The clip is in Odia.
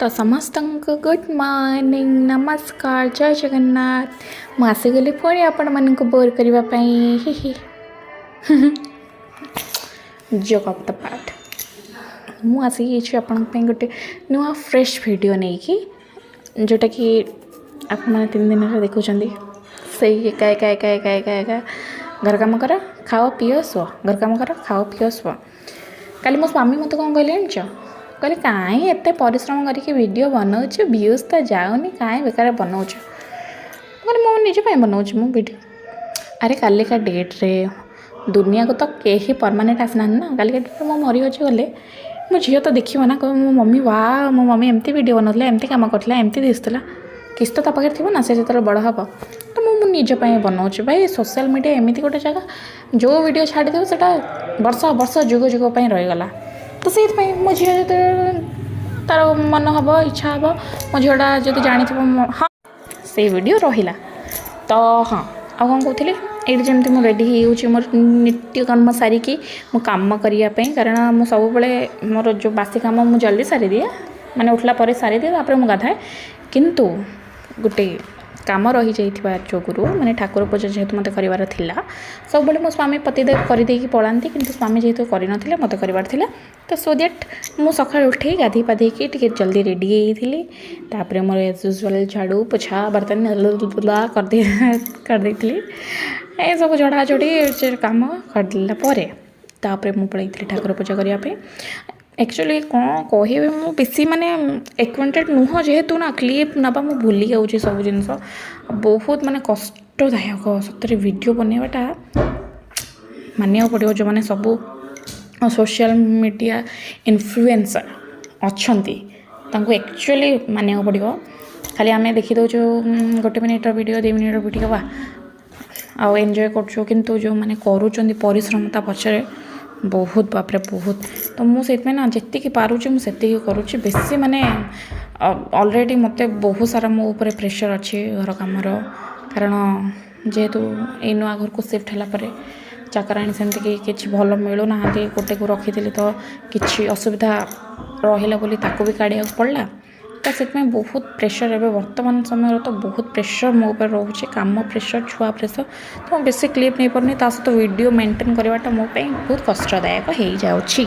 ତ ସମସ୍ତଙ୍କୁ ଗୁଡ଼୍ ମର୍ଣ୍ଣିଂ, ନମସ୍କାର, ଜୟ ଜଗନ୍ନାଥ। ମୁଁ ଆସିଗଲି ପୁଣି ଆପଣମାନଙ୍କୁ ବୋର୍ କରିବା ପାଇଁ। ହି ହି, ଜୋକ୍ ଅଫ୍ the part. ମୁଁ ଆସିଯାଇଛି ଆପଣଙ୍କ ପାଇଁ ଗୋଟେ ନୂଆ ଫ୍ରେଶ୍ ଭିଡ଼ିଓ ନେଇକି, ଯେଉଁଟାକି ଆପଣମାନେ 3 ଦିନ ହେଲା ଦେଖୁଛନ୍ତି ସେଇ ଏକା ଏକା ଏକା ଏକା ଏକା ଏକା। ଘର କାମ କର, ଖାଅ, ପିଅ, ଶୁଅ। ଘର କାମ କର, ଖାଅ, ପିଅ, ଶୁଅ। କାଲି ମୋ ସ୍ୱାମୀ ମୋତେ କ'ଣ କହିଲେ ଜାଣିଛ? କହିଲେ, "କାହିଁ ଏତେ ପରିଶ୍ରମ କରିକି ଭିଡ଼ିଓ ବନଉଛୁ? ଭ୍ୟୁଜ୍ ତ ଯାଉନି, କାହିଁ ବେକାର ବନଉଛୁ?" ମୁଁ କହିଲି, ମୁଁ ନିଜ ପାଇଁ ବନଉଛି ମୁଁ ଭିଡ଼ିଓ। ଆରେ, କାଲିକା ଡେଟ୍ରେ ଦୁନିଆକୁ ତ କେହି ପରମାନେଣ୍ଟ ଆସିନାହାନ୍ତି ନା। କାଲିକା ଡେଟ୍ରେ ମୁଁ ମରି ଗଲେ ମୋ ଝିଅ ତ ଦେଖିବ ନା, କହିବ, "ମୋ ମମି, ବା ମୋ ମମି ଏମିତି ଭିଡ଼ିଓ ବନଉଥିଲା, ଏମିତି କାମ କରୁଥିଲା, ଏମିତି ଦିଶୁଥିଲା।" କିଛି ତ ତା ପାଖରେ ଥିବ ନା ସେ ଯେତେବେଳେ ବଡ଼ ହେବ। ତ ମୁଁ ମୋ ନିଜ ପାଇଁ ବନଉଛି ଭାଇ। ସୋସିଆଲ୍ ମିଡ଼ିଆ ଏମିତି ଗୋଟେ ଜାଗା, ଯେଉଁ ଭିଡ଼ିଓ ଛାଡ଼ିଦେବ, ସେଇଟା ବର୍ଷ ବର୍ଷ, ଯୁଗ ଯୁଗ ପାଇଁ ରହିଗଲା। ତ ସେଇଥିପାଇଁ ମୋ ଝିଅ ଯେତେବେଳେ ତା'ର ମନ ହେବ, ଇଚ୍ଛା ହେବ, ମୋ ଝିଅଟା ଯଦି ଜାଣିଥିବ, ହଁ, ସେଇ ଭିଡ଼ିଓ ରହିଲା। ତ ହଁ, ଆଉ କ'ଣ କହୁଥିଲି? ଏଇଠି ଯେମିତି ମୁଁ ରେଡ଼ି ହେଇଯାଉଛି ମୋର ନିତ୍ୟକର୍ମ ସାରିକି ମୁଁ କାମ କରିବା ପାଇଁ, କାରଣ ମୁଁ ସବୁବେଳେ ମୋର ଯେଉଁ ବାସି କାମ ମୁଁ ଜଲ୍ଦି ସାରିଦିଏ, ମାନେ ଉଠିଲା ପରେ ସାରିଦିଏ, ତାପରେ ମୁଁ ଗାଧାଏ। କିନ୍ତୁ ଗୋଟେ କାମ ରହିଯାଇଥିବା ଯୋଗୁରୁ, ମାନେ ଠାକୁର ପୂଜା ଯେହେତୁ ମୋତେ କରିବାର ଥିଲା, ସବୁବେଳେ ମୋ ସ୍ୱାମୀ ପତିଦେବ କରିଦେଇକି ପଳାନ୍ତି। କିନ୍ତୁ ସ୍ୱାମୀ ଯେହେତୁ କରିନଥିଲେ, ମୋତେ କରିବାର ଥିଲା। ତ ସୋ that ମୁଁ ସକାଳୁ ଉଠି ଗାଧୋଇ ପାଧେଇକି ଟିକେ ଜଲ୍ଦି ରେଡ଼ି ହେଇଯାଇଥିଲି। ତାପରେ ମୋର ଏଜ୍ ୟୁଜୁଆଲ୍ ଝାଡ଼ୁ ପୋଛା, ବର୍ତ୍ତନ କରିଦେଇଥିଲି। ଏସବୁ ଝଡ଼ାଝଡ଼ି କାମ କରିଦେଲା ପରେ ତାପରେ ମୁଁ ପଳେଇଥିଲି ଠାକୁର ପୂଜା କରିବା ପାଇଁ। ଆକ୍ଚୁଆଲି କ'ଣ କହିବି, ମୁଁ ବେଶୀ ମାନେ ଏକ୍ୱେଣ୍ଟେଡ଼ ନୁହଁ ଯେହେତୁ ନା, କ୍ଲିପ୍ ନେବା ମୁଁ ଭୁଲି ଯାଉଛି ସବୁ ଜିନିଷ। ବହୁତ ମାନେ କଷ୍ଟଦାୟକ ସତରେ ଭିଡ଼ିଓ ବନେଇବାଟା। ମାନିବାକୁ ପଡ଼ିବ, ଯେଉଁମାନେ ସବୁ ସୋସିଆଲ୍ ମିଡ଼ିଆ ଇନଫ୍ଲୁଏନ୍ସର୍ ଅଛନ୍ତି, ତାଙ୍କୁ ଆକ୍ଚୁଆଲି ମାନିବାକୁ ପଡ଼ିବ। ଖାଲି ଆମେ ଦେଖିଦେଉଛୁ ଗୋଟେ ମିନିଟ୍ର ଭିଡ଼ିଓ, 2 ମିନିଟ୍ର ଭିଡ଼ିଓ ବା ଆଉ ଏନ୍ଜୟ କରୁଛୁ। କିନ୍ତୁ ଯେଉଁମାନେ କରୁଛନ୍ତି ପରିଶ୍ରମ ତା ପଛରେ ବହୁତ, ବାପରେ, ବହୁତ। ତ ମୁଁ ସେଇଥିପାଇଁ ନା ଯେତିକି ପାରୁଛି ମୁଁ ସେତିକି କରୁଛି। ବେଶୀ ମାନେ ଅଲରେଡ଼ି ମୋତେ ବହୁତ ସାରା ମୋ ଉପରେ ପ୍ରେସର୍ ଅଛି ଘର କାମର, କାରଣ ଯେହେତୁ ଏଇ ନୂଆ ଘରକୁ ସିଫ୍ଟ ହେଲା ପରେ ଚାକରାଣୀ ସେମିତି କେହି କିଛି ଭଲ ମିଳୁନାହାନ୍ତି। ଗୋଟେକୁ ରଖିଥିଲି ତ କିଛି ଅସୁବିଧା ରହିଲା ବୋଲି ତାକୁ ବି କାଢ଼ିବାକୁ ପଡ଼ିଲା। ତ ସେଥିପାଇଁ ବହୁତ ପ୍ରେସର୍ ଏବେ ବର୍ତ୍ତମାନ ସମୟରେ ତ ବହୁତ ପ୍ରେସର୍ ମୋ ଉପରେ ରହୁଛି, କାମ ପ୍ରେସର୍, ଛୁଆ ପ୍ରେସର୍। ତ ମୁଁ ବେଶୀ କ୍ଲିପ୍ ନେଇପାରୁନି। ତା ସହିତ ଭିଡ଼ିଓ ମେଣ୍ଟେନ୍ କରିବାଟା ମୋ ପାଇଁ ବହୁତ କଷ୍ଟଦାୟକ ହେଇଯାଉଛି।